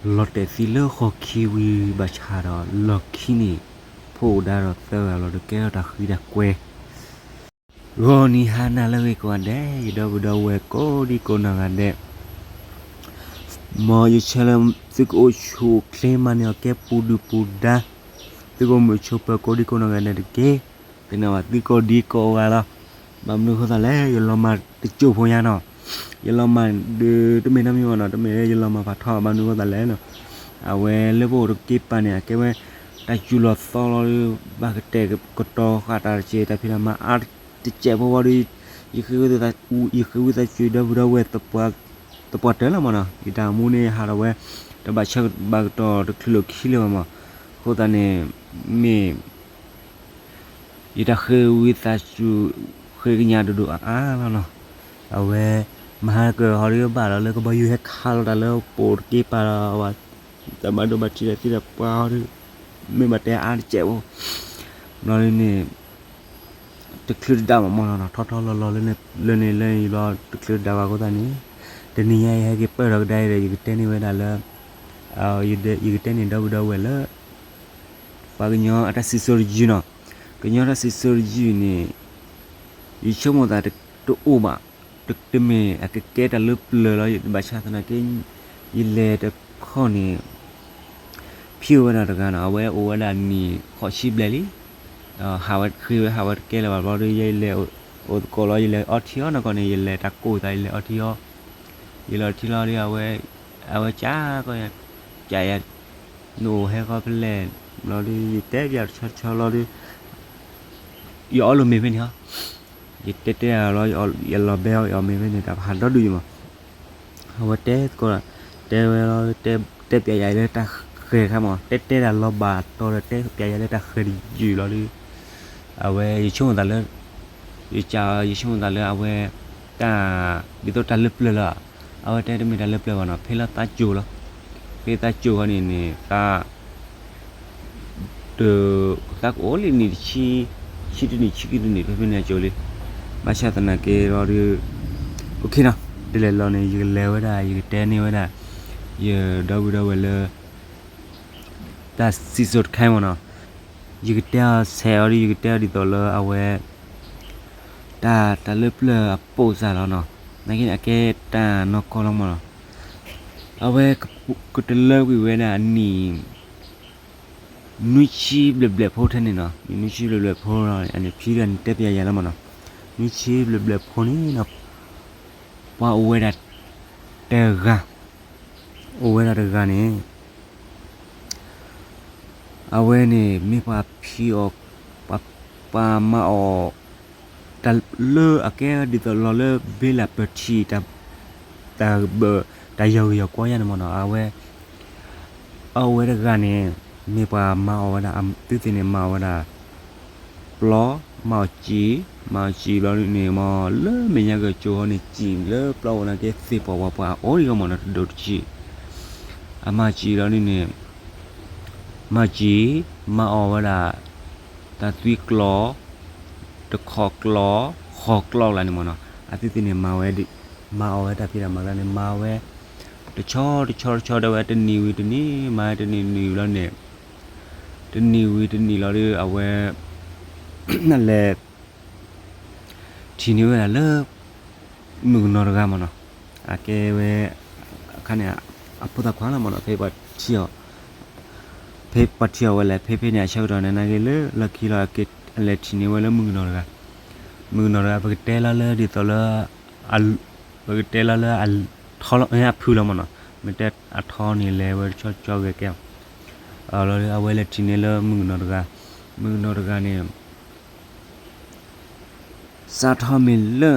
လီၤတဲာ်သံလၢဃီခံဝံၤဘၣ်ဆၣ်ဒီး လီၢ်ခံန့ၣ် ဖိအိၣ်ဒါဒီးသၢဂၤလီၤဒီး ကဲထီၣ်တၢ်ဃံတၢ်ကွဲၤ ဂီၤနံၤဟါနၤလၢအဂ့ၤကိးဂၤဒဲး, ယဒီပုၢ်ဒီဝဲၢ်ကိးဒံကိးနီၢ်ဂၤဒဲး, မ်ယဆၢလၢသုကအိၣ်ဆူၣ်အိၣ်ချ့ မၤန့ၢ်အီၣ်ကဲပူၤဒုၣ်ပူၤဒါ, သုကအိၣ်မုာ်ဆိးပၢၤကိးဒံကိးနီၢ်ဂၤဒဲးတက့ၢ်. သန့ၤဘၣ်သုကိးဒံကိးဂၤလီၤ. ဘၣ်မနုၤအဃိသတးလဲၣ်, ယလီၤမၢ်တစိၢ်ဖိညါနီၤ, ယလီၤမၢ်ဒုးတမ့ၢ်နီတမံၤဘၣ်နီၤ, တမ့ၢ်လၢယလီၤမၢ်ဖးထီ, ဘၣ်မနုၤအဃိသတးလဲၣ်နီၤ, အဝဲလၢပအိၣ်တက့ၢ်ပာ်န့ၣ် အကဲဝဲ တၢ်စူၤလီၤသီလီၤဒီး ဘၣ်ကတဲာ်ကတီၤဃာ်တၢ်တစဲး တၢ်ဖံးတၢ်မၤအါတစဲးဖိဝံၤဒီး ယဃ့ဝံသး, ယဃ့ဝံသးစူၤ ဒီပုၢ်ဒီဝဲၢ် သပှၢ်တၢၢ်လီၤမးနီၤ, ယတၢ်အိၣ်မူန့ၣ်ဟးထီၣ်ဝဲ တဘၣ်ဆၢဘၣ်ကတီၢ်တချုးလၢခံလၢၤဘၣ်မး, အဃိသတးန့ၣ် မ့ၢ် ယတၢ်ဃ့ဝံသးစူၤ ဃ့ကညးဒိၣ်ဒိၣ်အါအါလီၤနီၤ, အဝဲ မဟါကဟီဒုးဘၣ်လီၤလၢကဘီယူၤ ဟဲခးလီၤတၢ်လၢပအိၣ်တက့ၢ်ပာ်ဒီး တၢ်ဘၣ်ဒိဘၣ်ထံးတၢ်သံတၢ်ပှၢ်ဟီဒုး မ့ၢ်ဘၣ်တဲအါတစဲးဖိ, ဘျီဒ်န့ၣ် တချုးတဒါမးမးလီၤနီၤ, ထီထီလီၤလီၤ လၢန့ၣ်လၢယဘျီ တချုးတဒါဘၣ်အဃိသတးန့ၣ် တနံၤညါအံၤ ဟဲက့ၤပၢၢ်ထီၣ်ကဒါအံၤဒီး ယကတဲန့ၢ်ဝဲဒၣ်လၢ ယကတဲန့ၢ်ဒီပုၢ်ဒီဝဲၢ်လၢ ပှၤကညီအတၢ်စံၣ်စိၤတယုၢ်နီၤ, ကညီတၢ်စံၣ်စိၤတယုၢ်န့ၣ် ယဆိကမိၣ်သးတအိၣ်ဘၣ်, တမ့ၢ်အကကဲတၢ်လၢပျၢၤလီၤ, ဘၣ်ဆၣ်သနာ်က့ ယလဲၤတခီန့ၣ် ဖံးဝဲဒၣ်တဂၤနီၤ, အဝဲအိၣ်ဝဲဒၣ်နံၣ်ဃိးဆံဘျဲၣ်လံ, ဟးဝဲဃ့ဝဲဟးဝဲတကဲလၢၤဘၣ်ဘျီဒီး ယလဲၤအိၣ်သကိးလီၤ, ယလဲၤအီထံအီနီၢ်ကီၢ်န့ၣ် ယလဲၤတၢ်ကိၢ်သး ယလဲၤအီထံအီ, ယလဲၤအီထံလီၤဒီး အဝဲ အဝဲကးကီး ကးယၤ နအိၣ်ဟဲဃီဖဲလဲၣ်, ဘျီဒီး ယတဲပျးတဆီတဆီလီၤဒီး ယအီလိာ်မ့ၤဖဲန့ၣ်ဟီ, ယတဲတဲလီၤ ယလီၤဘဲအီၤ ယအီၣ်မ့ၤဖဲန့ၣ် တၢ်ဟးဒီဒူၣ်ယမး, အဝဲတဲသကိး တဲဝဲလီၤ တဲပျးယၤလၢတၢ်ဃဲၤတခါမး တဲတဲဒၣ်လီၤဘၣ်တီၤဒီး တဲပျးယၤလၢတၢ်ဃဲၤတယုၢ်လီၤဒီး အဝဲယဆိကမိၣ်သးလၢ ယကး ယဆိကမိၣ်သးလၢအဝဲ တၢ် ဒ်သိးတၢ်လၢပျၢၤလီၤ, အဝဲတဲတမ့ၢ်တၢ်လၢပျၢၤဘၣ်နီၤ, ဖဲလၢသးစူၤလီၤ, ဖဲသးစူၤဃီန့ၣ်န့ၣ် သး သးကအိၣ်လံနံၣ်တဆံ ဆံတနံၣ် ဆံခံတနံၣ် ဖဲဖဲန့ၣ်အကၠိလံ, ဘၣ်ဆၣ်သနာ်က့လီၤဒီး OKနီၤ, တလဲၤလီၤန့ၣ် ယကလဲၤဝဲဒၣ် ယကတဲန့ၢ်ဝဲဒၣ် ယဒီပုၢ်ဒီဝဲၢ်လၢ တၢ်စံၣ်စိၤတခါမးနီၤ, ယကတဲအီၤဆဲးအီၤဒီး ယကတဲအီၤဒ်သိးလၢအဝဲ တၢ် တၢ်လၢပျၢၤအပိာ်စၢ်လီၤနီၤ, နာ်က့န့ၣ် အကဲတၢ်နီၢ်ကီၢ်လီၤမးနီၤ, အဝဲ ကတလၢကွံာ်ဝဲဒၣ်အနံၣ် နွံဆံဘျဲၣ်ဘျဲၣ်ဖိထဲန့ၣ်နီၤ, နွံဆံဘျဲၣ်ဘျဲၣ်ဖိလီၤ, အန့ၣ်ဖံဒီးန့ၣ်တဲပျးယၤလီၤမးနီၤ, နွံဆံဘျဲၣ်ဘျဲၣ်ဖိန့ၣ်နီၤ, ပှၤအိၣ်ဝဲဒၣ်တဂၤ, အိၣ်ဝဲဒၣ်တဂၤန့ၣ် အဝဲန့ၣ် မ့ၢ်ပှၤဖံးအီၣ် ပှၤ ပှၤမၤအီၣ် တၢ်လၢအကဲဒ်သိးလီၤလၢဘ့လၢပထံၣ် တၢ် တၢ်ယီၤဂ့ၤယီၤကွီယါန့ၣ်မးနီၤ, အဝဲ အဝဲတဂၤန့ၣ် မ့ၢ်ပှၤမၤအီၣ်ဝဲဒၣ် အသုသ့ၣ်န့ၣ် မၤအီၣ်ဝဲဒၣ် ပျီ မၤအီၣ်စံာ်, မၤအီၣ်စံာ်ဘျီန့ၣ်မး လၢမဲာ်ညါက့ၤကၠိဟီန့ၣ် စံာ်လၢပျီဝဲနာ်က့ သ့ၣ်ပှၢ်ဝဲပှၤအီၣ်ဒံးအီၤမးနီၤ တဒိၣ်တဆံး, အမၤစံာ်ဘျီန့ၣ်န့ၣ် မၤစံာ်, မၤအီၣ်ဝဲဒၣ် တၢ်သွံကျီၢ်, တခီကျီၢ်, ဃီၤကျီၢ်လၢန့ၣ်မးနီၤ, အသုသ့ၣ်န့ၣ် မၤဝဲ မၤအီၣ်ဝဲတၢ်ဖံးတၢ်မၤလၢန့ၣ် မၤဝဲ တဆီတဆီတဆီဒၣ်ဝဲ တနံၤဝံၤတနံၤ မၤတနံၤနံၤဘျီန့ၣ် တနံၤဝံၤတနံၤလီၤဒီး အဝဲ လဲၤ ထံၣ်န့ၢ်ဝဲဒၣ်လၢ မုၣ်ကနီၤတဂၤမးနီၤ, အကဲဝဲ အခါန့ၣ် အဖိသၣ်ခွါလီၤမးနီၤ, ဖဲပှၤထံၣ်အီၤ ဖဲပှၤထံၣ်အီၤဝဲလဲၣ် ဖဲဖဲန့ၣ် အဆၢကတီၢ်န့ၣ် နာ်က့လၢလီၢ်ခံလီၤ အလဲၤထံၣ်န့ၢ်ဝဲလၢမုၣ်ကနီၤတဂၤ, မုၣ်ကနီၤတဂၤ ပကတဲလီၤလၢဒ်သိးလၢ ပကတဲလီၤလၢ အထီလီၤ အဖုၣ်လီၤမးနီၤ, မ့ၢ်တဲအထီန့ၣ် လဲၤဝဲတဆီတဆီဂ့ၤကဲအီၤ, လီၤဒီး အဝဲလဲၤထံၣ်န့ၢ်လၢမုၣ်ကနီၤတဂၤ, မုၣ်ကနီၤတဂၤန့ၣ် စးထီၣ်မ့ၢ်လၢ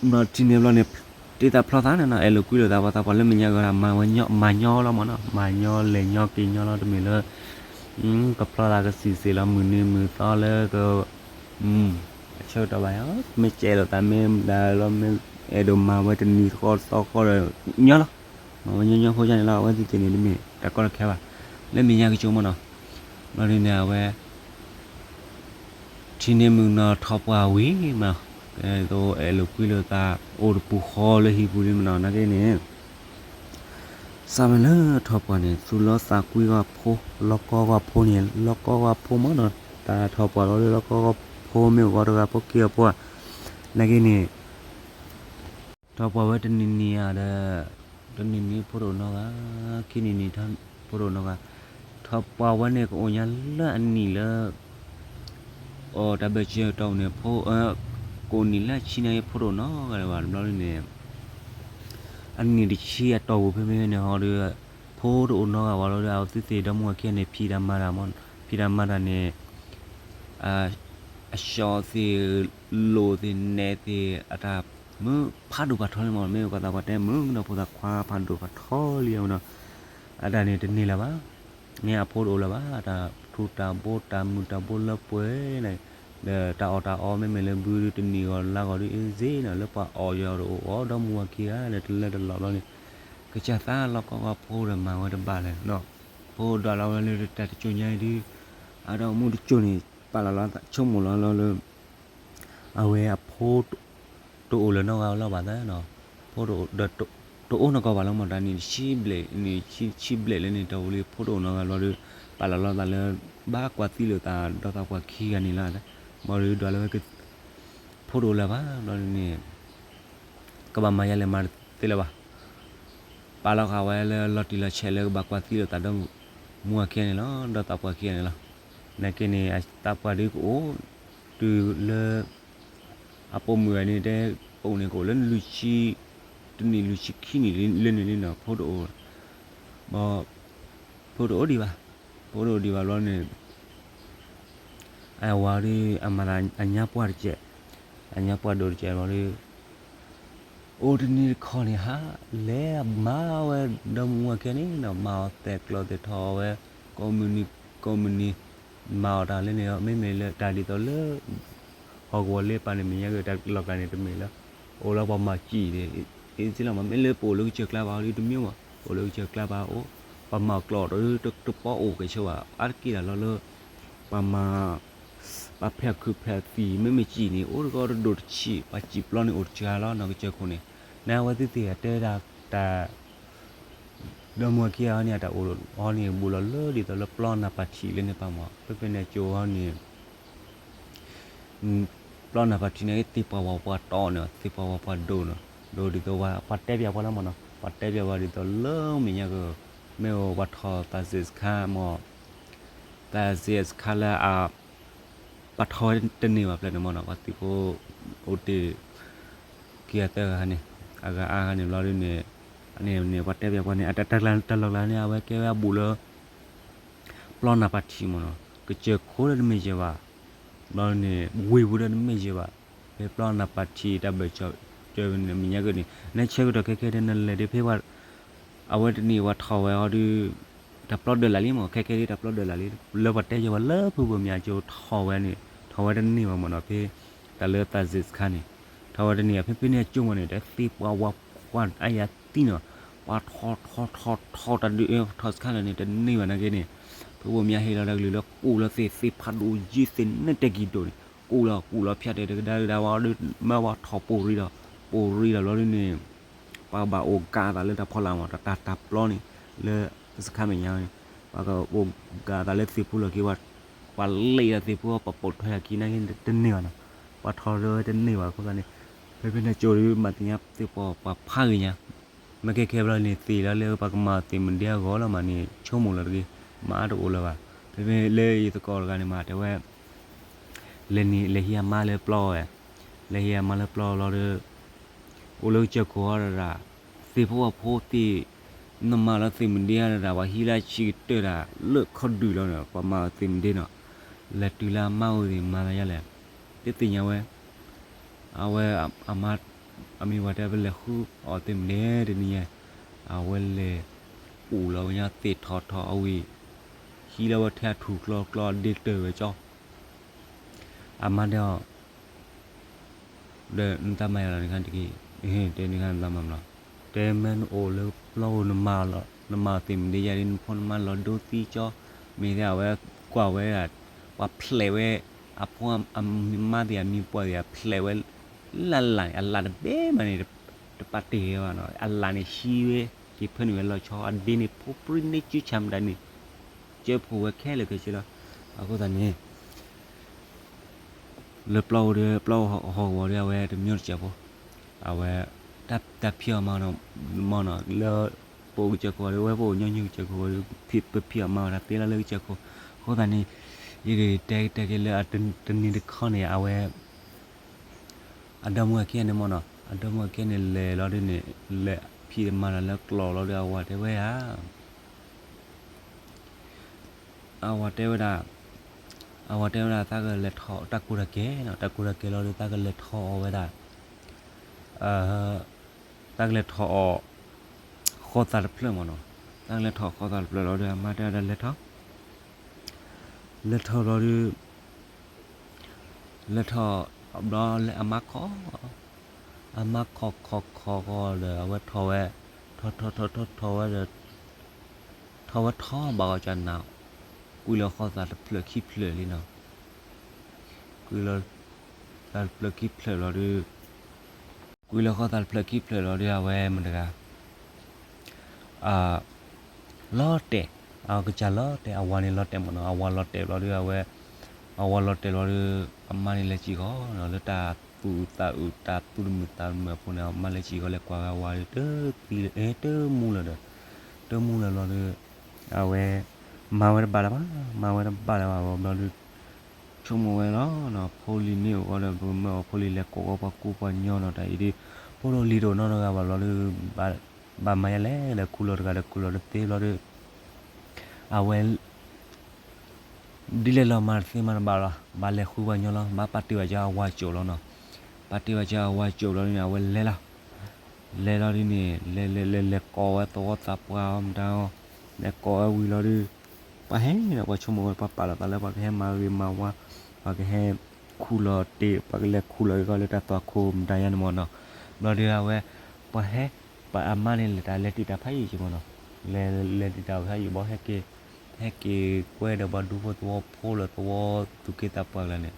မ့ၢ်ထံၣ်န့ၢ်ဘျီန့ၣ် တ့သးဖျီသးန့ၣ်နီၤ, အဲၣ်လိာ်ကွံလိာ်သး ပှၤသးပှၢ်လၢမဲာ်ညါက့ၤဝဲဒၣ် မၤဝဲညီ မၤညီလီၤမးနီၤ, မၤညီလဲၤညီက့ၤညီလီၤ, တမ့ၢ်လၢ ကဖျီသးကစံာ်စ့ၢ်လီၤ မုၢ်နံၤမုၢ်သီလၢက အဆၢကတီၢ်ဘၣ်ယါ, မ့ၢ်ကဲလိာ်သး မ့ၢ်မတၤလီၤ မ့ၢ်အဲၣ်ဒိးမၤဝဲတနံၤဃီတသီဃီဒီး ညီလီၤ, မၤဝဲညီညီဖိယါန့ၣ်လီၤ, အဝဲသ့ၣ်သ့ၣ်န့ၣ် တမ့ၢ်တၢ်ကီတၢ်ခဲဘၣ်, လၢမဲာ်ညါက့ၤကၠိမးနီၤ, ဘျီဒ်န့ၣ် အဝဲ ထံၣ်န့ၢ်မုၣ်ကနီၤထီၣ်ပှၢ်ဝံၤမး, ကဲသိးအဲၣ်လိာ်ကွံလိာ်သး အိၣ်တပူၤဃီလၢဟံၣ်ပူၤလံမးနီၤ, နာ်က့န့ၣ် စးမ့ၢ်လၢထီၣ်ပှၢ်န့ၣ် သူၣ်လီသးကွံဂီၢ်ဖိ, လီၢ်ကီဂီၢ်ဖိန့ၣ် လီၢ်ကီဂီၢ်ဖိမ့ၢ်နီၤ, တၢ်ထီၣ်ပှၢ်လီၤလၢလီၢ်ကီဂီၢ်ဖိမ့ၢ်အိၣ်ဂီၢ်တဂၤဖိက့ၤအဖိဧါ, နာ်က့န့ၣ် ထီၣ်ပှၢ်ဝဲတနံၤနံၤဧါဒီး, တနံၤနံၤဖိတအိၣ်နီတဂၤ, ခံနံၤနံၤဖိတအိၣ်နီတဂၤ, ထီၣ်ပှၢ်ဝဲန့ၣ်ကအိၣ်ညါလၢအနံၣ်လၢ အိၣ်တၢ်ဘၢၣ်စၢၤတီၢ်န့ၣ် ဖိ ကအိၣ်နံၣ်လၢအဆံန့ၣ် ဖိတအိၣ်နီတဂၤလၢၤဘၣ် တဘျီဒ်န့ၣ် အနံၣ်တဆံအတီၢ်ပူၤဖဲဖဲန့ၣ်ဟီဒီး ဖိတအိၣ်နီတဂၤဘၣ်လီၤဒီး အဝဲသ့ၣ်သ့ၣ်ဒီမါဝၤခံဂၤန့ၣ် ဖံးတၢ်မၤတၢ်မ့ၢ် ဖံးတၢ်မၤတၢ်န့ၣ် အ အဆှီသ့ၣ် လိၣ်သ့ၣ် နဲသ့ၣ် အတၢ်မုာ်ဖးဒိၣ်ဖးထီလံမ့ၢ် မ့ၢ်ပှၤသးပှၢ်တဲမုာ်ကဒီးဖိသၣ်ခွါဖးဒိၣ်ဖးထီလံအဝဲနီၤ အတၢ်န့ၣ်တန့ၢ်လၢၤဘၣ်. န့ၣ်အဖိတအိၣ်လၢၤဘၣ် တၢ်ထူးတၢ်ဘိတၢ်မုာ်တၢ်ဘိလၢပှဲၤန့ၣ် ဒီးတၢ်အီၣ်တၢ်အီမ့မ့ၢ်လၢဘုဒုတနံၣ်ဂီၤလါဂီၤဒု easy နီၤ လၢပှၤအီၣ်ယီၤတအိၣ်အီၤ ဒီမါဝၤခံဂၤလၢတလၢတလီၢ်ဘျီန့ၣ် ကစၢ်သးလီၢ်ကီၢ်ဝဲဖိဒီးမၤဝဲတဘၣ်လဲၣ်နီၤ ဖိဒွးလီၤဝဲလၢတၢ်တစိၤညါအံၤဒု အဒီးမူတစိၤန့ၣ် ပာ်လီၤလီၤသးဆိကမိၣ်လီၤလီၤလၢ အဝဲအဖိ တအိၣ်လၢၤနီတဂၤလီၤဘၣ်သးနီၤ ဖိဒီး တအိၣ်နီၢ်ကီၢ်ဘၣ်လီၤမ့ၢ်တၢ်နံၣ်တဆံဘျဲၣ် နံၣ်တဆံဘျဲၣ်လၢန့ၣ် တၢ်အိၣ်လံဖိတအိၣ်နီတဂၤဘျီဒီး ပာ်လီၤလီၤသးလၢ ဘၣ်ကွၢ်သံလိာ်သးဒီးသးပှၢ်ခံဂၤန့ၣ်လီၤ ဘျီဒီးဒွးလီၤဝဲ ဖိတအိၣ်လၢၤဘၣ် ဘျီဒ်န့ၣ် ကဘၣ်မၤယါလဲၣ်မၤတသ့လၢၤဘၣ် ပာ်လီၤဃာ်ဝဲလၢလီၤတံၢ်လီၤဆဲးလၢကဘၣ်ကွၢ်သံလိာ်သးဒီး မါဝၤခံဂၤန့ၣ်လီၤ ဒီးသးပှၢ်ခံဂၤန့ၣ်လီၤ. နာ်က့န့ၣ် သးပှၢ်ဒုကအိၣ် တုၤလၢ အပိာ်မုၣ်ဂၤန့ၣ်တဲ အိၣ်န့ၣ်ကအိၣ်လၢလွံၢ်ဆံ တနံၣ်လွံၢ်ဆံခံနံၣ်လၢန့ၣ်လံနီၤ ဖိတအိၣ် ဘၣ် ဖိတအိၣ်ဒံးဘၣ် ဖိတအိၣ်ဒံးဘၣ်ဘျီန့ၣ် အဝၤဒီး အမၤသးအညါပှၢ်တကဲး အညါပှၢ်ဒိၣ်တကဲးဘျီဒီး အိၣ်တနံၤတခီန့ၣ် ဟး လဲၤမၤဝဲဒီမါဝၤခံဂၤန့ၣ်နီၤ မၤအီၤသဲးကျိးသ့ၣ်ထီၣ်အီၤဝဲ ကိးမုၢ်နံၤ ကိးမုၢ်နံၤ မၤအီၤတၢ်လၢန့ၣ် မ့မ့ၢ်လၢတၢ်ဒ်သိးလၢ ဟီၣ်ကဝီၤလၢပၢ်န့ၣ် မ့ၢ်ညါက့ၤတၢ်လီၢ်ကျါန့ၣ်တမ့ၢ်လၢ အိၣ်လၢပှၤမၤစံၣ်န့ၣ် အ့ၣ်စ့လီၤမး မ့ၢ်လၢပအိၣ်လၢကစၢၢ်ကျါဘၣ်ဒီးတမ့ၢ်မး ပအိၣ်လၢကစၢၢ်ကျါဘၣ်အိၣ် ပှၤမၤကျိးဒီးတပီအိၣ်ကဲဆိဘၣ် အါတက့ၢ်တၢ်လီၢ်လၢ ပှၤမၤ ပှၤဖဲးခုးဖဲးသံၣ် မ့မ့ၢ်စံၣ်န့ၣ် အိၣ်တကီတဒိၣ်တဆံး ပှၤစံၣ်ပျီန့ၣ်အိၣ်တစှၤလီၤ နီၢ်ကစၢၢ်ခိၣ်န့ၣ် နဝဲသ့ၣ်သ့ၣ်တဲဒၣ်တၢ် ဒီမါဝၤခံဂၤန့ၣ် အတၢ်အိၣ်အီၤန့ၣ် ဘူးလီၤလၢဒ်သိးလၢပျီနၢ်ပၢၢ်ထံးလၢန့ၣ်ပၢ်မး ဖဲဖဲန့ၣ်ကၠိအီၤန့ၣ် ပျီနၢ်ပၢၢ်ထံးန့ၣ် သ့ၣ်ပှၢ်ဝဲပှၤတီန့ၣ် သ့ၣ်ပှၢ်ဝဲပှၤဒိၣ်န့ၣ် ဒိၣ်ဒ်သိးဝဲ ပှၤတဲပၠးပှၤလီၤမးနီၤ ပှၤတဲပၠးဝဲဒ်သိးလၢမဲာ်ညါက မ့ၢ်အိၣ်ပှၤထီၣ်သးစ့းစခါမး သးစ့းစခါလၢအ ပှၤထီၣ်ဝဲတန့ၢ်ဘၣ်ဖျၢၣ်န့ၣ်မးနီၤ ပှၤသုးဖိအိၣ်တ့ၢ် ခံဂၤသၢဂၤန့ၣ် အဂၤအါဂၤန့ၣ်ဘျီဒ်န့ၣ် အန့ၣ်န့ၣ် ပှၤတဲပၠးပှၤန့ၣ် အတၢ်လီၢ်ကျါန့ၣ် အဝဲကဲဝဲအဘူးလၢ ပျီနၢ်ပၢၢ်ထံးမးနီၤ ကစၢၢ်ခိၣ်ဒီးတမ့ၢ်ယဲၢ်ဘၣ် ဘျီန့ၣ် ဝ့ၢ်ပူၤဒီးတမ့ၢ်ယဲၢ်ဘၣ် ဖဲပျီနၢ်ပၢၢ်ထံးတၢ်ဘၢၣ်စၢၤ ကၢမဲာ်ညါက့ၤန့ၣ် နဆၢကတီၢ်ခဲခဲဒ်နလဲၤဒ်ဖဲပှၤ အဝဲတနံၣ်ပှၤထီၣ်ဝဲအီၤဒီး တၢ်ပျီဒၢးလၢ်လံမး ခဲခဲဒ်တၢ်ပျီဒၢးလၢ်လံ လၢပှၤတဲယဲၢ်ပှၤလၢဖုဘိၣ်မၠးကၠိထီၣ်ဝဲန့ၣ် ထီၣ်ဝဲတန့ၢ်ဘၣ်မးနီၤ ဖဲ တၢ်လၢသးစ့းစခါန့ၣ် ထီၣ်ဝဲတန့ၢ် ဖဲဖဲန့ၣ်အကၠိမးန့ၣ် တသ့ပှၤဝဲပှၤအါယၤသံနီၤ ပှၤထီၣ်ထီၣ်ထီၣ်ထီၣ်တၢ်ဒုးထီၣ်စခါလၢာ်န့ၣ် တန့ၢ်ဘၣ်နာ်က့န့ၣ် ဖုဘိၣ်မၠးဟ့ၣ်လီၤတၢ်ကလုၢ်လၢကူၣ်လီၤသ့ၣ်သ့ၣ်ဖးဒိၣ်ယံၤသ့ၣ်နဲတဲကံၢ်ဒိၣ်န့ၣ် ကူၣ်လီၤကူၣ်လီၤဖၠးတဲာ်တကဒါကဒါဝဲဒီး မ့ၢ်ပှၤထီၣ်ပိာ်ရံၣ်ဒီး ပိာ်ရံၣ်ဒီးဘျီဒ်န့ၣ် ပှၤကဘၣ်အိၣ်ကးအသးလၢတၢ်ဖီလာ်မး တၢ်တၢ်ပျီန့ၣ် လၢစခါမဲာ်ညါန့ၣ် ပှၤကအိၣ်ကးအသးလၢသ့ၣ်ဖိလီၢ်ခံ ပှၤလ့ၣ်ဒီးသ့ၣ်ဖိ ပှၤပိာ်ထွဲအခံနာ်က့တန့ၢ်ဘၣ်နီၤ ပှၤထီၣ်ဒီးတန့ၢ်ဘၣ်အဃိသတးန့ၣ် ဖဲဖဲန့ၣ်ကၠိဒီးမၤသ့ၣ်ညါသ့ၣ်ပှၢ်ပှၤဖးဂ့ၤညါ မ့ၢ်ခဲခဲဘျီန့ၣ် သ့ၣ်လီၤလၢပှၤကမၤသ့ၣ်မနုၤအဂီၢ်လီၤမးန့ၣ် ဆိကမိၣ်လီၤတဂ့ၤ မၤအါတအိၣ်လၢၤဘၣ် ဖဲဖဲလၢယသကိးတဂၤန့ၣ်မး တဲဝဲ လဲၤန့ၣ် လဲၤဟံးအမါလၢပျီဝဲ လဲၤဟံးအမါလၢပျီလီၤဒီး အိၣ်လၢကစၢၢ်ခိၣ်အီၤဒၣ် သ့ၣ်ဖိဝဲဖိသ့ၣ် နမၤလီၤသ့ၣ်မဒ့အါဒၣ် ပှၤဟံးလၢဆံးကတၢၢ်ဒၣ် လၢခီဒုၣ်လီၤန့ၣ် ပှၤမၤသ့ၣ်မဒ့နီၤ လဲၤတုၤလၢအမါအိၣ်သ့ၣ်မၤသးယါလဲၣ် တသ့ၣ်ညါဝဲ အဝဲ အမါ အမံၤဝဲတဲဝဲလဲၤဃုအီၣ်သ့ၣ်မဒ့တနံၤညါ အဝဲလဲၤပူၤလီၤဝဲညါသ့ၣ်ထီၣ်ထီၣ်အဝံၤ ဟံးလီၤဝဲထဲအထူၣ်ကျီကျီဒ့တၢၢ်ဝဲကၠီ အမါတဲအီၤ ဒီးနတၢ်မၤယၤလီၤနခါတက့ၢ်, တဲနခါနတၢ်မၤမလီၤ, တဲမ့ၢ်နအိၣ်လၢပျီဧိၤ နမၤသ့ၣ်မဒ့ယါဒ် နဖိနမါလီၤဒိသံကၠီ, မ့ၢ်သ့ၣ်အဝဲကွၢ်ဝဲဒၣ် ပှၤဖျဲးဝဲ အဖိအမါသ့ၣ်အမံၤပှၢ်သ့ၣ် အဖျဲးဝဲ လၢအလၣ်န့ၣ် အလၣ်တဘ့ၣ်မးန့ၣ် တပာ်တ့ၢ်ဝဲဘၣ်နီၤ, အလၣ်န့ၣ်ဟံးဝဲ က့ၤဖၢနုာ်ဝဲလီၤဆီ အဒ့န့ၣ် ဖိပြံန့ၢ်စုဆၣ်မတၤန့ၣ် ကၢဖှိၣ်ဝဲခဲလၢာ်ခဲဆ့လီၤ. အဃိသတးန့ၣ် လၢပျီၢ်အိၣ်ဒီး ပျီၢ်အိၣ်ဟီၣ်ကဝီၤဒီး အဝဲတမံၤတစဲးဖိ အဝဲ တၢ်ဖံးအီၣ်မၤအီၣ်မ့ၢ်နီၤ လၢပအိၣ်ကစၢၢ်ခိၣ်ဒီး ဝဲပအိၣ်ညီနုၢ်ကစၢၢ်ခိၣ်ဒီး ပဖံးအီၣ်မၤအီၣ်တၢ်သ့လီၤလၢကစၢၢ်ခိၣ်. အဃိသတးန့ၣ် ယကတဲတဲက့ၤလၢအတနံၤတခီန့ၣ် အဝဲ အဒီမါဝၤခံဂၤန့ၣ်မ့ၢ်နီၤ အဒီမါဝၤခံဂၤန့ၣ် လဲၤလီၤဒ်န့ၣ် လဲၤဖံးမၤတၢ်လၢကျီၢ်လီၤဒီး အဝၤတဲဝဲဧါ အဝၤတဲဝဲဒၣ် အဝၤတဲဝဲဒၣ် သးကလဲၤထီၣ်တၢ်ကူတၢ်ကဲနီၤ တၢ်ကူတၢ်ကဲလီၤဒီး သးကလဲၤထီၣ်အီၣ်ဝဲဒၣ် သးကလဲၤထီၣ်အီၣ် ဃီသးတဖျၢၣ်မ့ၢ်နီၤ သးကလဲၤထီၣ်ဃီသးတဖျၢၣ်လီၤဒီး အမါတဲဝဲဒၣ်လဲၤထီၣ် လဲၤထီၣ်လီၤဒီး လဲၤထီၣ် ဘျီလၢအမါခီ အမါခီခီခီဃီဒီး အဝဲထီၣ်ဝဲ ထီၣ်ထီၣ်ထီၣ်ထီၣ်ထီၣ်ဝဲဒီး ထီၣ်ဝဲထီၣ်ဘၣ်အီၤကနၤ ကွံာ်လီၤဃီသးတဖျၢၣ်ခံဖျၢၣ်လံနီၤ ကွံာ်လီၤ သးတဖျၢၣ်ခံဖျၢၣ်လီၤဒီး ကွံာ်လီၤဃီသးတဖျၢၣ်ခံဖျၢၣ်လီၤဒီး အဝဲမတၤတဂၤ လီၤတဲာ် အကစၢ်လီၤတဲာ် အဝၤန့ၣ်လီၤတဲာ်မ့ၢ်နီၤ အဝၤလီၤတဲာ်ဘျီဒီး အဝဲ အဝၤလီၤတဲာ်လီၤဒီး အမါန့ၣ်လဲၤစံၣ်ဃီနီၤ လၢတၢ်သူၣ်အုးသးအုး တၢ်သူၣ်တမုာ်သးတမုာ်အပူၤန့ၣ် အမါလဲၤစံၣ်ဃီလဲၤကွၢ်ဝဲအဝၤဒီး တသံလၢ အဲ တမူလၢၤဒီး တမူလၢၤဘျီဒီး အဝဲ မၤဝဲတဘၣ်လၢၤဘၣ် မၤဝဲတဘၣ်လၢၤဘၣ်ဘျီဒီး ဆိကမိၣ်ဝဲလီၤနီၤ ဖိလံၤမ့ၢ်အိၣ်ဃီဒီး ပကမၢအီၤဖိလံၤလဲၤကိးဃီပှၤကူပှၤညီနီၤ တၢ်အံၤဒီး ဖိဒိၣ်လံၤတအိၣ်နီတဂၤဘၣ်ဘျီဒီး ဘၣ်မၤယဲလဲၣ်ဒီး ခူၣ်လီၤတဂၤဒီးခူၣ်လီၤတသ့ဘျီဒီး အဝဲ ဒ်လဲၣ်လီၤမၤတသ့မၤတဘၣ်လီၤ ဘၣ်လဲၤဃုပှၤညီလီၤ ဘၣ်ပာ်တ့ၢ်ဘၣ်က့ၤအဝၤကၠိၣ်လီၤနီၤ ပာ်တ့ၢ်ဘၣ်က့ၤအဝၤကၠိၣ်ဘျီန့ၣ် အဝဲလဲၤလီၤ လဲၤလီၤဒ်န့ၣ် လဲၤလဲၤလဲၤ လဲၤကိးဝဲသဝီသးပှၢ်အီၤမတၤအီၤ လဲၤကိးဝဲဝံၤလီၤဒီး ပှၤဟဲဒီး ပှၤဆိကမိၣ်ဝဲ ပှၤပာ်လီၤသးလၢ ပှၤကဟဲမၤဂ့ၤမၤဝါ ပှၤကဟဲခူၣ်လီၤတ့ၢ် ပှၤကလဲၤခူၣ်လီၤဂ့ၤကီလၢတၢ်သွၣ်ခိၣ်မတၤယါန့ၣ်မ့ၢ်နီၤ ဘျီဒီးအဝဲ ပှၤဟဲ ပှၤအမါန့ၣ်လဲၤတၢ်လဲၤတံာ်တာ်ဖးယံာ်က့ၤမ့ၢ်နီၤ လဲၤလဲၤတံာ်တာ်ဖးယံာ်ဘၣ် ဟဲက့ၤ ဟဲက့ၤကွဲဒီးပှၤဒူဖိသဝီဖိလၢသဝီသူၣ်က့သးပှၢ်ကျါန့ၣ်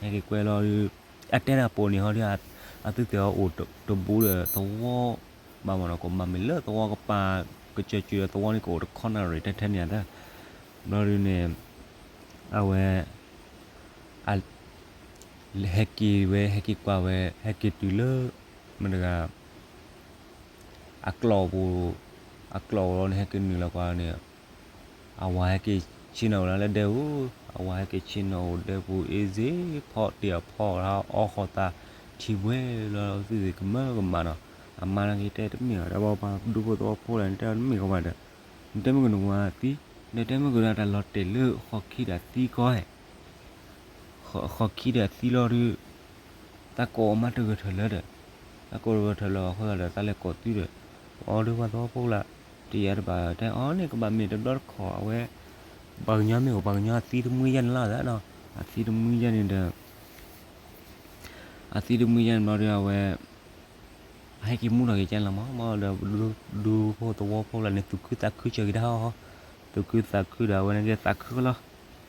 ဟဲက့ၤကွဲလီၤဒီး အတဲတၢ်ပိာ်န့ၣ်ဟီဒီး အသုသ့ၣ်အီၤအိၣ်တဘူးဒီးသဝီ ဘၣ်မ့ၢ်နီၤ ကမၤမ့ၢ်လၢသဝီကပၤ ကစၢၢ်စၢၢ်ဒီးသဝီန့ၣ်ကအိၣ်တခီနၣ်ရံၣ်ထဲထဲန့ၣ်ဧါ ဘျီဒုန့ၣ် အဝဲ ဟဲက့ၤဝဲ ဟဲက့ၤကွၢ်ဝဲ ဟဲက့ၤတုၤလၢ မတၤတဂၤ အကျီၢ်ပူၤ အကျီၢ်ပူၤလီၤန့ၣ် ဟဲက့ၤနုာ်လီၤကွၢ်န့ၣ် အဝၤဟဲက့ၤဆ့ၣ်နီၤအိၣ်လၢဒဲပူၤ အဝၤဟဲက့ၤဆ့ၣ်နီၤအိၣ်ဒဲပူၤ အ့ၣ်စ့ဖီၣ်တ့ၢ်အဖီၣ်လၢအီဃီသး ထံဘှဲလီၤ သုသ့ၣ်ကမၢကမၣ်နီၤ အမါန့ၣ်က့ၤတဲတမ့ၢ်ဘၣ် ဒီးပှၤဒူဖိသဝီဖိလၢန့ၣ် တဲတမ့ၢ်ကီးဘၣ်ဒီး နတဲမ့ၢ်ကနုာ်ဝဲသံ နတဲမ့ၢ်ကနုာ်တၢ်လီၤတဲာ်လၢဃီခံဒီးသံကီးဟဲ ဃီခံဒီးသံလီၤဒီး သးကိးအမါတဂၤထၢၣ်လၢဒီး သးကိးတဂၤထၢၣ်လၢအဃိသတးဒီး သးလဲၤကိးသုဒီး အီၤဒီးပှၤသဝီဖိလၢ တယာ်တဘၣ်တဲ အီၤန့ၣ်ကဘၣ်မ့ၢ်တဘျီတခီၣ် အဝဲ ပှၤကညီမ့ၢ်အိၣ် ပှၤကညီအသံတမှံယဲၢ်န့ၣ်လီၤသးနီၤ အသံတမှံယဲၢ်န့ၣ်ဒီး အသံတမှံယဲၢ်န့ၣ်ဘျီဒီး အဝဲ အဟဲက့ၤမူထီၣ်က့ၤကဲလီၤမး မ့ၢ်ဒီး ဒူဖိသဝီဖိလၢန့ၣ် သူၣ်ခုသးခုစၢၤက့ၤဒၣ်ဟီ သူၣ်ခုသးခုဒီး အဝဲန့ၣ်က့ၤသးခုလီၤ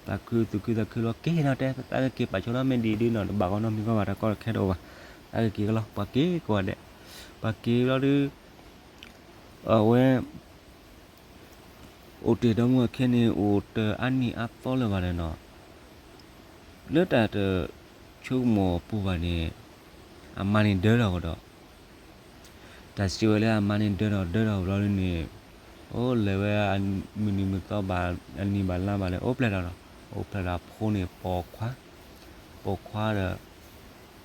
သးခု သူၣ်ခုသးခုလီၤ က့ၤနီၤတဲ သးက့ၤပာ်ဆိလီၤ မ့ၢ်ဒ်ဒ်နီၤ တဘၣ်ကီနီတမံၤကီဘၣ် တၢ်ကီတၢ်ခဲတအိၣ်ဘၣ် သးက့ၤကလီၤ ပှၤက့ၤကိးဂၤဒဲး ပှၤက့ၤလီၤဒီး အဝဲ အိၣ်တ့ၢ်ဒီမါဝၤခံဂၤန့ၣ် အိၣ်တအါနံၣ်အါသီလၢၤဘၣ်ဒီးနီၤ လၢတၢ်တဆိကမိၣ်အပူၤဘၣ်န့ၣ် အမါန့ၣ်ဒၢထီၣ်ကဒီး တၢ်စံးဝဲလၢအမါန့ၣ်ဒၢထီၣ်ဒၢထီၣ်ဘျီဒုန့ၣ် အိၣ်လဲၤဝဲမုၢ်နံၤမုၢ်သီဘၣ် အနံၣ်ဘၣ်လါဘၣ်န့ၣ် အိၣ်ဖျဲၣ်ထီၣ်ဒီး အိၣ်ဖျဲၣ်ထီၣ်အဖိန့ၣ်ပိာ်ခွါ ပိာ်ခွါဒီး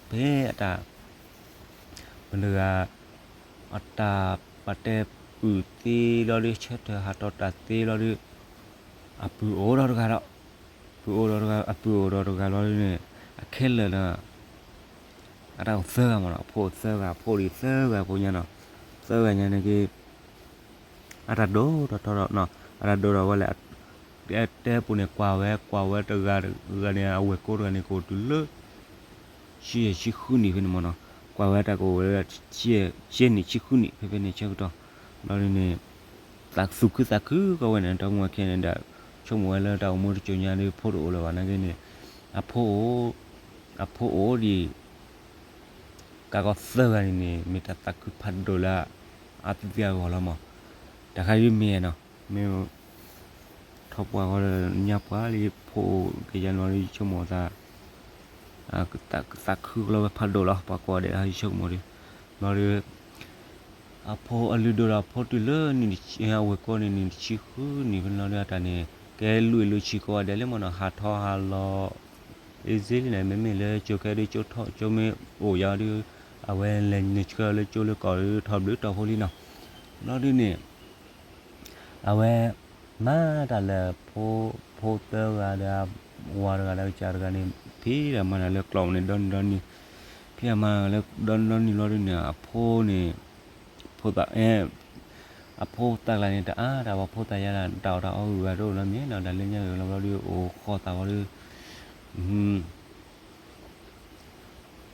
ဖဲအတၢ် မတၤတဂၤ အတၢ်ပာ်တဲပုၢ်သ့လီၤဒီး ဆၢထၢၣ်ဟးထီၣ်တၢ်သ့လီၤဒီး အပုၢ်အိၣ်ဒီးတဂၤဒီး ပုၢ်အိၣ်ဒီးတဂၤ အပုၢ်အိၣ်ဒီးတဂၤလီၤဒုန့ၣ် အခဲလၢာ်ဒီး အတၢ်အိၣ်သၢဂၤမးနီၤ အဖိအိၣ်သၢဂၤ အဖိဒံးသၢဂၤဖိညါနီၤ သၢဂၤညါန့ၣ်က့ၤ အတၢ်ဒိၣ်ထီၣ်ထီၣ်ဒီး အတၢ်ဒိၣ်ထီၣ်ဝဲလၢ တဲပူၤန့ၣ် ကွၢ်ဝဲ ကွၢ်ဝဲတဂၤတဂၤန့ၣ် အဝဲၢ်ကိတဂၤန့ၣ် ကအိၣ်တုၤလၢ ဆံယဲၢ်ဆံဃုနံၣ်ဖဲန့ၣ်မးနီၤ ကွၢ်ဝဲတၢ်ကအိၣ်ဝဲ ဆံနံၣ်ဆံဃုနံၣ် ဖဲဖဲန့ၣ်ဆၢကတီၢ် ဘျီဒုန့ၣ် သးသူၣ်ခုသးခုကီဝဲန့ၣ် ဒီမါဝၤခံဂၤန့ၣ်ဒီး ဆိကမိၣ်ဝဲလၢတၢ်အိၣ်မူတစိၤညါဒီး ဖိတအိၣ်လၢၤဘၣ်နာ်က့န့ၣ် အဖိအိၣ် အဖိအိၣ်ဒံး ကးကီသၢဂၤန့ၣ်န့ၣ် မ့ၢ်တၢ်သးခုဖးဒိၣ်လၢ အသုသ့ၣ်အဂီၢ်လီၤမး တၢ်ခါဒ်မ့ၢ်နီၤ, မ့ၢ် ထီၣ်ပှၢ်ဃီဒီး ညၣ်ပှၢ်လံ ဖိကယၤန့ၣ်လီၤဒီး ယဆိကမိၣ်သး သးခုကလီၤဝဲဖးဒိၣ်လီၤ ပှၤကိးဂၤဒဲး ယဆိကမိၣ်ဒီး ဘျီဒီး အဖိအလုၢ်ဒိၣ်ဒီးအဖိတုၤလၢနံၣ်တဆံ အဝဲၢ်ကိးန့ၣ် နံၣ်တဆံဃုနံၣ်ဖဲန့ၣ်လီၤဒီး အတၢ်န့ၣ် ကဲလွံၢ်အလုၢ်ဆံကိးဂၤဒဲးလံမ့ၢ်နီၤ ဟးထီၣ်ဟးလီၤ easy လံန့ၣ် မ့မ့ၢ်လၢကၠိခဲဒုးကၠိထီၣ်ကၠိမ့ၢ်အိၣ်ယၤဒီး အဝဲလဲၤနုာ်ဆှၢလၢကၠိလၢကီၢ်ဒီးထီၣ်ဘျုးတီၢ်ဖိလံနီၤ ဘျီဒုးန့ၣ် အဝဲ မၤတၢ်လၢ ဖိသၢဂၤဒီး ဝၤတဂၤဒီးကစၢ်တဂၤန့ၣ် ဖံးတၢ်မၤတၢ်လၢကျိာ်န့ၣ်ဒီနံၤဒီနံၤ ဖံးတၢ်မၤတၢ်လၢဒီနံၤဒီနံၤဘျီဒုးန့ၣ် အဖိန့ၣ် ဖိသၣ် အဖိသၣ်ကျါန့ၣ် တအါတၢ်ဘၣ် ဖိသၣ်ယါဒၣ် တၢ်အီၣ်တၢ်အီဂုၤဂၤတအိၣ်နီတမံၤနီၤ တၢ်လၢညါဂ့ၤလီၤဘျီဒုး အိၣ်ဃီသးဘျီဒုး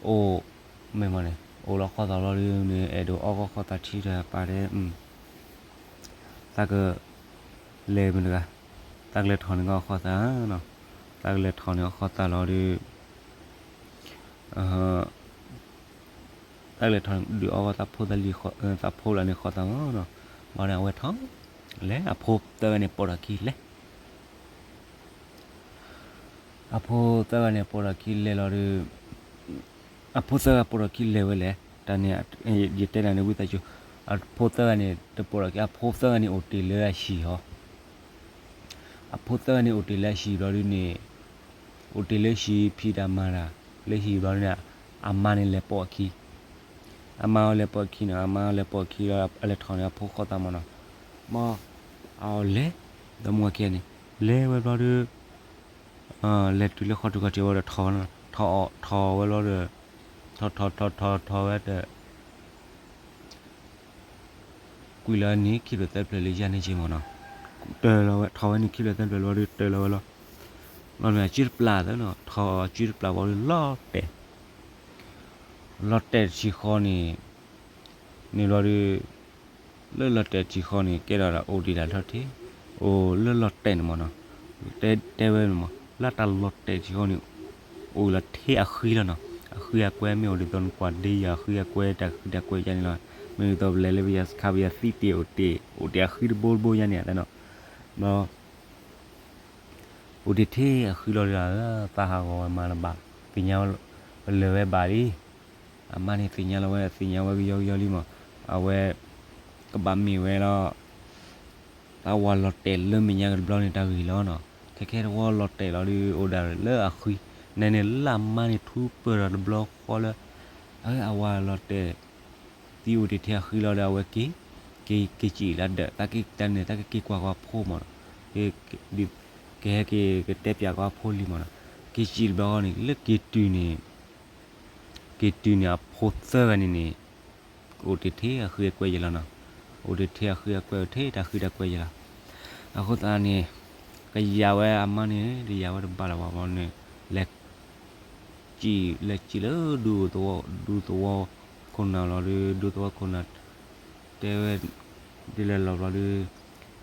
အိၣ် မ့ၢ်မ့ၢ်န့ၣ် အိၣ်လီၤဃီသးဘျီဒုးန့ၣ် အဲၣ်ဒိးအီၣ်ကီၢ်ဃီသးထံတၢ်ပာ်တဲ သးက လဲၤမ့ၢ်တဂၤ သးကလဲၤထီၣ်န့ၢ်ကီၢ်ဃီသးနီၤ သးကလဲၤထီၣ်န့ၢ်ဃီသးလီၤဒုး သးကလဲၤထီၣ်ဒုးအီၣ်ကီၢ်သးဖိသးလံ သးဖိလၢန့ၣ်ဃီသးမ့ၢ်နီၤ ဘျီန့ၣ်အဝဲထီၣ် လဲၤအဖိသၢဂၤန့ၣ်ပိာ်ထီၣ်ခံလဲၤ အဖိသၢဂၤန့ၣ်ပိာ်ထီၣ်ခံလဲၤလီၤဒီး အဖိသၢဂၤပိာ်ထီၣ်ခံလဲၤဝဲလဲၣ် တၢ်န့ၣ် ယတဲနၤန့ၣ်ဝံသးစူၤ အဖိသၢဂၤန့ၣ် တပိာ်ထီၣ်ခံ အဖိသၢဂၤန့ၣ်အိၣ်တ့ၢ်လၢအဟံၣ်ဟီ အဖိသၢဂၤန့ၣ်အိၣ်တ့ၢ်လၢအဟံၣ်ဘျီဒုးန့ၣ် အိၣ်တ့ၢ်လၢဟံၣ်ဖံးတၢ်မၤတၢ် လၢဟံၣ်ဘျီဒုးန့ၣ် အမါန့ၣ်လဲၤပိာ်အခံ အမါအီၤလဲၤပိာ်အခံနီၤ အမါအီၤလဲၤပိာ်အခံလီၤ အလဲၤထီၣ်န့ၢ်အဖိဃီသးမ့ၢ်နီၤ မ့ၢ် အီၤလဲၤ ဒီမါဝၤခံဂၤန့ၣ် လဲၤဝဲဘျီဒုး လဲၤတုၤလၢဃီတုၤခီၣ်ထံးဝဲဒီးထီၣ် ထီၣ်ဝဲလီၤဒီး ထီၣ်ထီၣ်ထီၣ်ထီၣ်ထီၣ်ဝဲဒီး ကွံာ်လီၤနံၤခံဖျၢၣ်သၢဖျၢၣ်လၢယၤန့ၣ်က့မ့ၢ်နီၤ တၢၤလီၤဝဲ ထီၣ်ဝဲနံၤခံဖျၢၣ်သၢဖျၢၣ်လီၤဒီးတၢၤလီၤဝဲလီၤ လီၤန့ၣ်အစုတပျၢ်သၢနီၤ ထီၣ်အစုတပျၢ်ဝံၤဒီးလီၤတဲာ် လီၤတဲာ်တထံၣ်ဃီန့ၣ် န့ၣ်ဘျီဒီး လၢလီၤတဲာ်တထံၣ်ဃီန့ၣ် ကဲထီၣ်ဒီးအိၣ်ဒံးတၢ်လီၤထံး အိၣ်လၢလီၤတဲာ်န့ၣ်မ့ၢ်နီၤ တဲတဲဝဲန့ၣ်မ့ၢ် လၢတၢ်လီၤတဲာ်တထံၣ်ဃီန့ၣ် အိၣ်လီၤထဲအဃံလီၤနီၤ အဃံအကွဲမ့ၢ်အိၣ်ဒ်သိးနကွၢ်ဒ့ယၤအဃံအကွဲတၢ်ဃံတၢ်ကွဲယါန့ၣ်လီၤ မ့ၢ်ဒ်သိးပလဲၤလၢပယၤစခါပယၤသံတ့ၢ်အိၣ်တ့ၢ် အိၣ်တ့ၢ်အဃံတဘိတဘိယါန့ၣ်အသးနီၤ ဘျီ အိၣ်တ့ၢ်ထဲအဃံလီၤဒီး သးဟးဂီၤဝဲမၤတဘၣ် သ့ၣ်ညါဝဲလၢာ်ဝဲဘၣ်လံ အမါန့ၣ်သ့ၣ်ညါလီၤဝဲ သ့ၣ်ညါဝဲကယီကယီလံမး အဝဲ ကဘၣ်မ့ၢ်ဝဲလီၤ တၢ်ဝၤလီၤတဲာ်လၢမဲာ်ညါကတဘျီန့ၣ်တၢ်ဂ့ၢ်လီၤနီၤ ခဲခဲတဝီလီၤတဲာ်လီၤဒီး အိၣ်ဒၣ်လၢအဃံ နန့ၣ်လၢအမါန့ၣ်ထူပၢၢ်ဒီးတဘျီဃီလၢ အဝဲအဝၤလီၤတဲာ် သံအိၣ်တ့ၢ်ထဲအဃံလီၤဒီး အဝဲက့ၤ က့ၤစံၣ်လၢဒၢး တၢ်က့ၤတၢ်န့ၣ် တၢ်ကက့ၤကွၢ်ကီအဖိမးနီၤ ကဟဲက့ၤကတဲပၠးကီအဖိလံမးနီၤ က့ၤစံၣ်တဘျီဃီန့ၣ် လၢက့ၤတုၤန့ၣ် က့ၤတုၤန့ၣ်အဖိသၢဂၤန့ၣ်န့ၣ် ကအိၣ်တ့ၢ်ထဲအဃံအကွဲယဲလီၤနီၤ အိၣ်တ့ၢ်ထဲအဃံအကွဲ အိၣ်ထဲတၢ်ဃံတၢ်ကွဲယဲလီၤ အဃိသတးန့ၣ် ကယၤဝဲအမါန့ၣ် တယၤဝဲတဘၣ်လၢၤဘၣ်ဘျီန့ၣ် လဲၤ စံၣ် လဲၤစံၣ်လၢဒူသဝီ ဒူသဝီခိၣ်နၢ်လီၤဒီး ဒူသဝီခိၣ်နၢ် တဲဝဲ ဒ်လဲၣ်လီၤဘျီဒီး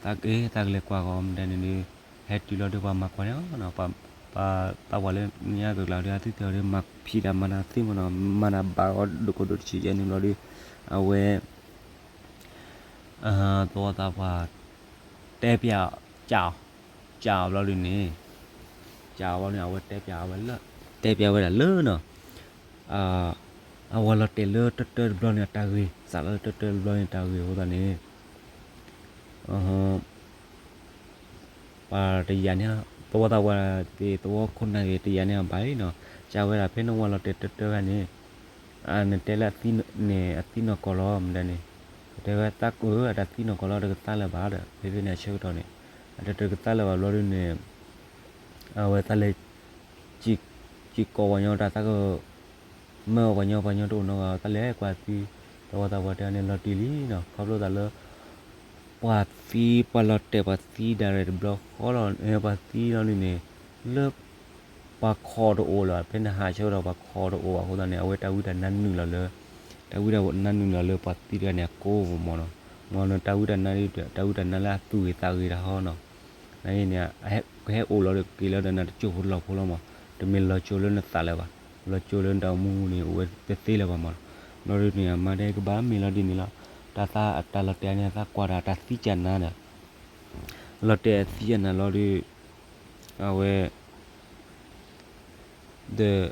သးက့ၤ သးကလဲၤကွၢ်ဂီၤမတၤန့ၣ်ဒီး ဟဲတုၤလီၤဒီးပှၤမၤကွၢ်န့ၣ်နီၤ ပှၤ ပှၤသးပှၢ်လၢညါကကျါဒီး အသုသ့ၣ်အီၤဒီး မၤဖံးတၢ်မၤနၢၤသ့မးနီၤ မၤနၢၤဘၣ်အီၤဒိၣ်ကိၢ်ဒိၣ်တဆံးယဲန့ၣ်ဘျီဒီး အဝဲ သဝီသးပှၢ် တဲပၠး ကၠးအီၤ ကၠးအီၤဘျီဒုးန့ၣ် ကၠးအီၤဘျီန့ၣ် အဝဲတဲပၠးအဝဲလၢ တဲပၠးဝဲဒၣ်လၢနီၤ အဝၤလီၤတဲာ်လၢတၢတၢတဘျီန့ၣ် အတၢ်ဂ့ၢ် စးလၢတၢတၢတဘျီန့ၣ် တၢ်ဂ့ၢ်အဃိသတးန့ၣ် ပှၤတယာ်န့ၣ် သဝီသးပှၢ်သ့ၣ် သဝီခိၣ်နၢ်သ့ၣ် တယာ်န့ၣ်အဘၣ်လံနီၤ ကၠးဝဲဒၣ်ဖဲနဝၤလီၤတဲာ်တၢတၢဂၤန့ၣ် နတဲလၢအသံန့ၣ် အသံနီၢ်ကီၢ်လီၤ မတၤန့ၣ် တဲဝဲသးကၢၢ် အတၢ်သံနီၢ်ကီၢ်လီၤ တကသါလၢၤဘၣ်ဒီး ဖဲဖဲန့ၣ်အဆၢကတီၢ်န့ၣ် အတၢ်တကသါလၢၤဘၣ်ဘျီဒုးန့ၣ် အဝဲသးလဲၤ စံၣ်ကီးပှၤညီတၢ်သးက မၢအီၤပှၤညီ ပှၤညီတအိၣ်နီတဂၤ သးလဲၤကွၢ်သံ သဝီသးပှၢ်တဲန့ၣ်လီၤတံၢ်လံနီၤ ခီဖျိသးလၢ ပှၤသံ ပှၤလီၤတဲာ်ပှၤသံဒၣ်ရဲၣ်တဘျီဃီလီၤ ပှၤသံလီၤဒုးန့ၣ် လၢ ပှၤခိးတအိၣ်လၢၤ ဖဲန့ၣ်ဟးဆၢကတီၢ်ပှၤခိးတအိၣ်အဃိသတးန့ၣ် အဝဲတၢ်ဝံတၢ်နါနုာ်လီၤလၢ တၢ်ဝံတၢ်နါနုာ်လီၤလၢပှၤသံတဂၤန့ၣ်အကိာ်မးနီၤ မ့ၢ်န့ၣ်တၢ်ဝံတၢ်နါဒ် တၢ်ဝံတၢ်နါလၢအသူၣ်ဂ့ၤသးဂ့ၤတၢ်ဟီနီၤ နန့ၣ် ကဟဲအိၣ်လီၤဒီးက့ၤလီၤဒီး နတကၠိၢ်ဖိလီၤဖိလီၤမး တမ့ၢ်လီၤကၠိလၢနသးလၢၤဘၣ် လီၤကၠိလၢနတၢ်အိၣ်မူန့ၣ် အိၣ်ဝဲသ့သ့လၢၤဘၣ်မး ဘျီဒုးန့ၣ် အမါတဲကဘၣ်မ့ၢ်လီၤဒ်န့ၣ်လီၤ တၢ်သး တၢ်လီၤတဲာ်န့ၣ် သးကွၢ်ဒီးတၢ်သံကနၤဒီး လီၤတဲာ်အသံကနၤလီၤဒီး အဝဲ ဒီး သး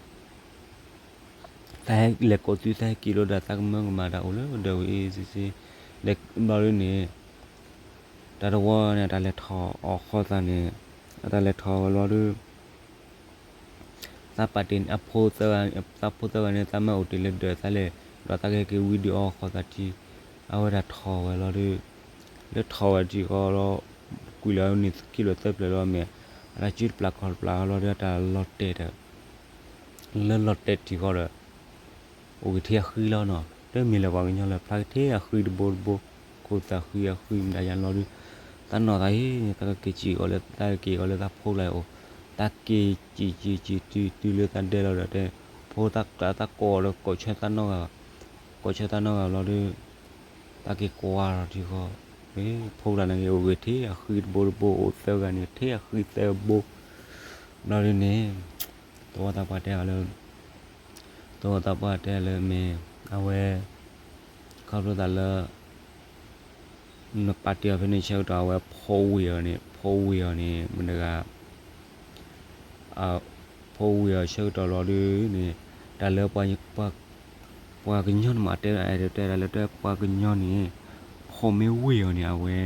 ဟဲလဲၤကိးသု သးဟဲက့ၤလိာ်ဒီး သးကမၢကမၣ်တၢ်အိၣ်လၢဒီးဝဲအံၤစ့ၢ်စ့ၢ် လဲၤဘျီဒ်န့ၣ် တၢ်တဝီန့ၣ် တၢ်လဲၤထီၣ်အီၤဃီသးန့ၣ် တၢ်လဲၤထီၣ်ဝဲလီၤဒီး သးပာ်တ့ၢ်အဖိသၢဂၤ သးဖိသၢဂၤန့ၣ် သးမၢအိၣ်တ့ၢ်လၢဒၢးသးလဲၣ် ဒီးသးကဟဲက့ၤဝံဒုးအီၤဃီသးထံ အဝဲဒၣ်ထီၣ်ဝဲလီၤဒီး လၢထီၣ်ဝဲထံဃီလီၤ ကွံာ်လီၤန့ၣ်ခံဖျၢၣ်သၢဖျၢၣ်လီၤမ့ၢ် အတၢ်စုတပျၢ်ခီၣ်တပျၢ်လီၤဒီး တၢ်လီၤတဲာ်ဒီး လၢလီၤတဲာ်ထံဃီဒီး အိၣ်က့ၤထဲအဃံလီၤနီၤ တမ့ၢ်လၢပှၤကညီလၢ ဖျါက့ၤထဲအဃံတဘိတဘိ ခိၣ်သၣ်ဃံအဃံမတၤယါလီၤဒီး သးနီၢ်သးဟ့ၣ် သးကက့ၤစံၣ်အီၤလၢ သးက့ၤအီၤလၢသးဖိကျါအအိၣ် သးက့ၤစံၣ်စံၣ်စံၣ်တုၤတုၤလၢသးဒဲလီၤဒီးတဲ ဖိသးကျါသးကိးဒီးကိးဆၢသးနီၢ်ဂၤ ကိးဆၢသးနီၢ်ဂၤလီၤဒီး သးက့ၤကွၢ်ထီၣ်ထံဃီ ဖိကျါန့ၣ်က့ၤအိၣ်ဂ့ၤထဲအဃံတဘိတဘိ အိၣ်သၢဂၤန့ၣ် ထဲအဃံသၢဘိ ဘျီဒ်န့ၣ် သဝီသးပှၢ်တဲအီၤလၢ သဝီသးပှၢ်တဲလၢမ့ၢ် အဝဲ ခီဖျိသးလၢ နပာ်တ့ၢ်အီၤဖဲန့ၣ်ဆၢကတီၢ် အဝဲဖိဝ့ၢ်အီၤန့ၣ် ဖိဝ့ၢ်အီၤန့ၣ် မတၤတဂၤ ဖိဝ့ၢ်အီၤဆၢကတီၢ်လီၤဒ်န့ၣ် တၢ်လၢ ပှၤကညီန့ၣ်မ့ၢ်တဲ အဲၣ်ဒိးတဲဒၣ်လၢတၢ်ပှၤကညီန့ၣ် ဖိမ့ၢ်ဝ့ၢ်အီၤန့ၣ် အဝဲ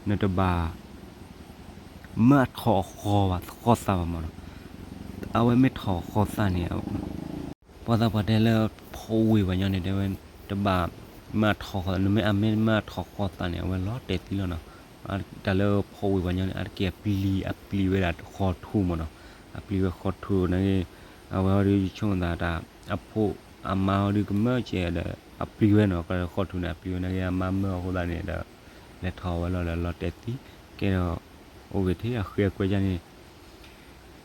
နတဘၣ် မၢအထီၣ်အဃီသးဘၣ်မ့ၢ်နီၤ အဝဲမ့ၢ်ထီၣ်ဃီသးန့ၣ် ပှၤသးပှၢ်တဲလၢ ဖိဝ့ၢ်ပှၤညီန့ၣ် တဲဝဲ တဘၣ်မၢအထီၣ်ဃီသး နမ့ၢ်အမ့ၢ်မၢအထီၣ်ဃီသးန့ၣ် အဝဲလီၤတဲာ်သံလီၤနီၤ တၢ်လၢဖိဝ့ၢ်ပှၤညီန့ၣ် အါတက့ၢ်အပျံၤ အပျံၤဝဲဒၣ်ဃီထူမ့ၢ်နီၤ အပျံၤဝဲဃီထူနာ်က့ အဝဲဟီဒုးယဆိကမိၣ်သးတၢ် အဖိအမါဟီဒုးကမၢကဲဒီး အပျံၤဝဲနီၤ ဃီထူန့ၣ် အပျံၤဝဲနာ်က့ အမါမၢအဃိသတးန့ၣ်ဒီး လဲၤထီၣ်ဝဲလီၤဒီးလီၤတဲာ်သံ ကဲဒီး အိၣ်ဂ့ၤထဲအဃံအကွဲန့ၣ်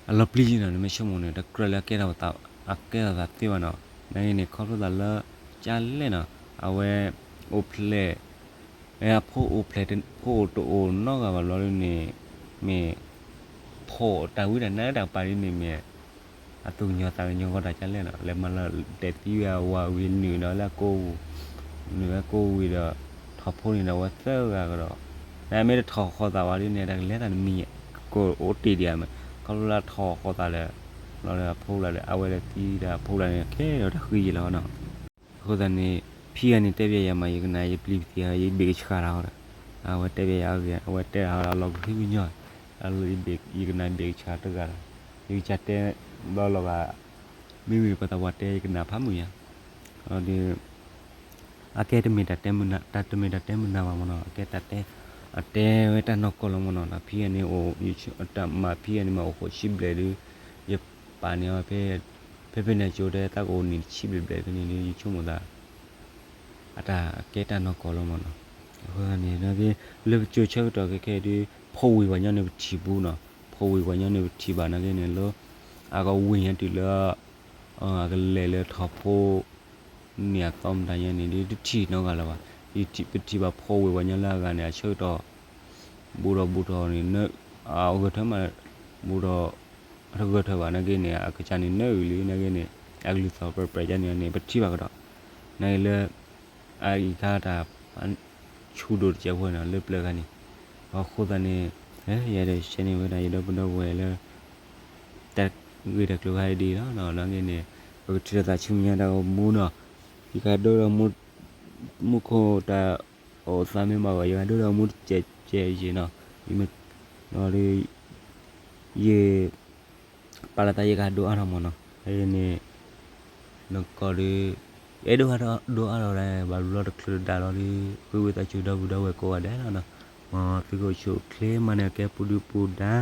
အလီၤပျံၤနီၤ နမ့ၢ်ဆိကမိၣ်န့ၣ် တကြၢးလၢအကဲထီၣ်သး အကဲထီၣ်သးသ့ဘၣ်နီၤ နာ်က့န့ၣ် ခီဖျိသးလၢ ကၠါလဲၣ်နီၤ အဝဲ အိၣ်ဖျဲၣ် အဖိအိၣ်ဖျဲၣ် ဖိအိၣ်တအိၣ်နီတဂၤဘၣ်ဘျီဒ်န့ၣ် မ့ၢ် ဖိတၢ်ဝံတၢ်နါတၢ်ကပၤဒ်န့ၣ်မ့ၢ် အသူၣ်ကညီၤသးကညီၤဂီၢ်တၢ်ကၠါလဲၣ်နီၤ လဲၤမၤလီၤတဲာ်သံဝဲအဝၤဝံၤနုာ်ဒီးလၢအကိးပူၤ နုာ်လၢကိးဝံၤဒီး ထီၣ်ဖိန့ၣ်ဒီးအဝဲသၢဂၤကဒီး နမ့ၢ်တထီၣ်ဃီသးဘၣ်ဒ်န့ၣ် တၢ်ကလဲၤသးတမံၤ ကအိၣ်တ့ၢ်ဒံးဧါမး ခီဖျိလၢထီၣ်ဃီသးဒီး လီၤဒီးအဖိလၢဒီး အဝဲဒီးသံဒီးအဖိလၢန့ၣ် ကဲဒီးတၢ်ဃံယံာ်လီၤနီၤ အဃိသတးန့ၣ် ဖံဂၤန့ၣ်တဲဘၣ်ယၤမး ယကနၣ်ယပျံၤပသံၣ် ယဘ့ၣ်ကဆှီတၢ်အီၤဒီး အဝဲတဲဘၣ်ယၤအဂ့ၢ် အဝဲတဲတၢ်အီၤဒီးအလီၤကဟုကညီၢ် ယကနၣ်ဘ့ၣ်ကဆှီတဂၤလီၤ ယကစၢ်တဲဘၣ်လီၤဂာ် မ့ၢ်ဝံၤပှၤသးပှၢ်တဲယကနၣ်ဖးမုာ်ယါ ဒီး အကဲတမ့ၢ်တၢ်တဲမုာ်နၤ တၢ်တမ့ၢ်တၢ်တဲမုာ်နၤဘၣ်မ့ၢ်နီၤ အကဲတၢ်တဲ အတဲဝဲတၢ်နီၢ်ကီၢ်လီၤမ့ၢ်နီၤ ဒီးဖံဂၤန့ၣ်အိၣ် တၢ်မၤဖံဂၤန့ၣ်မ့ၢ်အိၣ်ဃိးဆံဘျဲၣ်ဒီး ယပာ်န့ၢ်အီၤ ဖဲဖဲန့ၣ်အကၠိတဲ တၢ်ကအိၣ်န့ၣ်တဆံဘျဲၣ်ဘျဲၣ်ဖဲန့ၣ်ဒီး ယဆိကမိၣ်သး အတၢ်ကဲတၢ်နီၢ်ကီၢ်လီၤမ့ၢ်နီၤ အဃိသတးန့ၣ် လၢကၠိဆၢကတီၢ်ခဲခဲဒီး ဖိဝ့ၢ်ပှၤညီန့ၣ်ပထံၣ်ဘူးနီၤ ဖိဝ့ၢ်ပှၤညီန့ၣ်ပထံၣ်ဘၣ်နာ်က့န့ၣ်လၢ အကဝ့ၢ်ညါတုၤလၢ အကလဲၤလၢထီၣ်ဖိ န့ၢ်အသီမတၤညါန့ၣ်ဒီး တထံၣ်နီတဂၤလၢၤဘၣ်. ပထံၣ်ဘၣ်ဖိဝ့ၢ်ပှၤညီလၢအဂၤန့ၣ် အဆၢကတီၢ် ဘူးထီၣ်ဘူးထီၣ်န့ၣ် အဂၢၢ်ထၢမး ဘူးထီၣ် အတဂၢၢ်ထၢဘၣ်နာ်က့န့ၣ် အကစၢ်န့ၣ်နၢအုၣ်လံ နာ်က့န့ၣ် အကလုၢ်သီၣ်ပြဲးပြဲးယါန့ၣ်န့ၣ် ပထံၣ်ဘၣ်ကဒီး နာ်က့လၢ အအံၤခါတၢ် ဆူၣ်ဒိၣ်တစဲးဖိန့ၣ် လၢပျၢၤခါန့ၣ် အဃိသတးန့ၣ် ယအဲၣ်ဒိးဆှၢန့ၢ်ဝဲဒၣ်ယဒီပုၢ်ဒီဝဲၢ်လၢ တၢ်ဂ့ၢ်တၢ်ကျိၤခါအံၤဒ်အံၤလီၤ. နာ်က့န့ၣ် ပကထုးထီၣ်သးဆူမဲာ်ညါတၢ်အိၣ်မူနီၤ. ယကဒိဒီး မူခိၣ်တၢ်အိၣ်သးမ့ၢ်ဘၣ်ဂီၢ် ယကဒိဒီးမူတစဲးစဲးယံၤနီၤ. ယမ့ၢ် ဒီး ယ ပာ်လီၤသးယကဟးဒိအါထီၣ်မ့ၢ်နီၤ. ဖဲန့ၣ် နကီၢ်ဒီး ယအဲၣ်ဒိးဟးဒိအါထီၣ်ဒၣ် ဘၣ်ဘျီတချုးတဒါလီၤဒီး ဃ့ဝံသးစူၤဒီပုၢ်ဒီဝဲၢ်ကိးဂၤဒဲးလီၤနီၤ. မ်သုကအိၣ်ဆူၣ်အိၣ်ချ့မးန့ၣ် ကဲပူၤဒုပူၤဒါ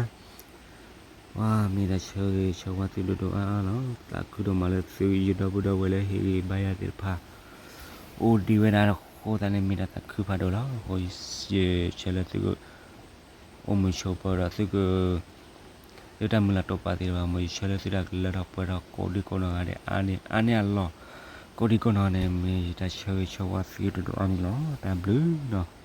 ဝါ မ့ၢ်တၢ်ဆၢဂ့ၤဆၢဝါသုဒိၣ်ဒိၣ်အါအါလီၤ. သးခုဒိၣ်မးလၢသုယဒီပုၢ်ဒီဝဲၢ်လၢဟ့ၣ်ဂံၢ်ဘါယၤသ့ၣ်တဖၣ် အိၣ်ဒံးဝဲဒၣ်အဃိသတးန့ၣ် မ့ၢ်တၢ်သးခုဖးဒိၣ်လီၤ. အဃိယဆၢလၢသုက အိၣ်မုာ်ဆိးပၢၤဒီးသုက သုတၢ်မုၢ်လၢ်တိာ်ပာ်သ့ၣ်တဖၣ် မ်ယဆၢလၢသုတၢ်ကလၢထီၣ်ပှဲၤထီၣ်ကိးဒံကိးနီၢ်ဂၤဒဲး အါန့ၢ်အါန့ၢ်အလီၢ် ကိးဒံကိးနီၢ်ဂၤန့ၣ် မ့ၢ်ယတၢ်ဆၢဂ့ၤဆၢဝါသုဒိၣ်ဒိၣ်အါန့ၣ်လီၤ. တၢ်ဘျုးနီၤ.